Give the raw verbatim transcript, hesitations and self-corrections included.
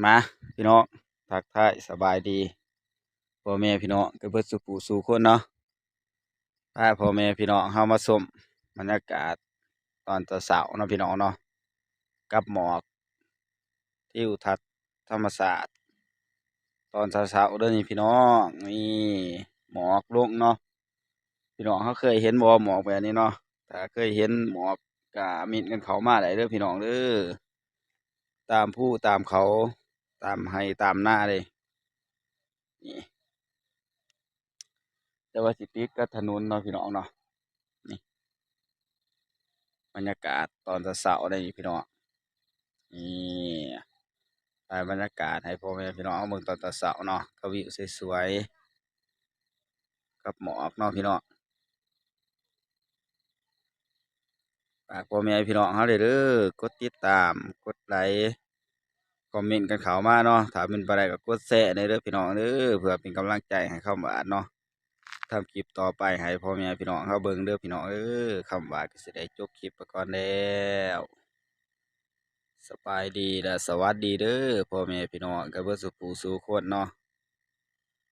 มาพี่น้อง ทักทายสบายดี พ่อแม่พี่น้องกันเบิดสู่ผู้สู่คนเนาะ พาพ่อแม่พี่น้องเฮามาชมบรรยากาศตอนเช้าๆเนาะพี่น้องเนาะ กับหมอกทิวทัศน์ธรรมชาติ ตอนเช้าๆเด้อนี่พี่น้อง นี่หมอกลงเนาะ พี่น้องเฮาเคยเห็นบ่หมอกแบบนี้เนาะ ถ้าเคยเห็นหมอกก็เม้นกันเข้ามาได้เด้อพี่น้องเด้อ ตามภูตามเขา ตามไฮ่ตามนาเลย นี่ แต่ว่าสิติดกับถนนเนาะพี่น้องเนาะ นี่ บรรยากาศตอนเช้าๆได้นี่พี่น้อง นี่ ถ่ายบรรยากาศให้พ่อแม่พี่น้องเบิ่งตอนเช้าๆเนาะ กับวิวสวยๆ กับหมอกเนาะพี่น้อง ฝากพ่อแม่พี่น้องเฮาเด้อ กดติดตาม กดไลค์ คอมเมนต์กันเข้ามาเนาะ ถ้าเป็นไปได้ก็กดแชร์แหน่เด้อพี่น้องเด้อ เพื่อเป็นกำลังใจให้คำหวานเนาะ ทำคลิปต่อไปให้พ่อแม่พี่น้องเฮาเบิ่งเด้อพี่น้องเด้อ คำหวานก็สิได้จบคลิปไปก่อนแล้ว สบายดีและสวัสดีเด้อ พ่อแม่พี่น้องกันเบิดสู่ผู้สู่คนเนาะ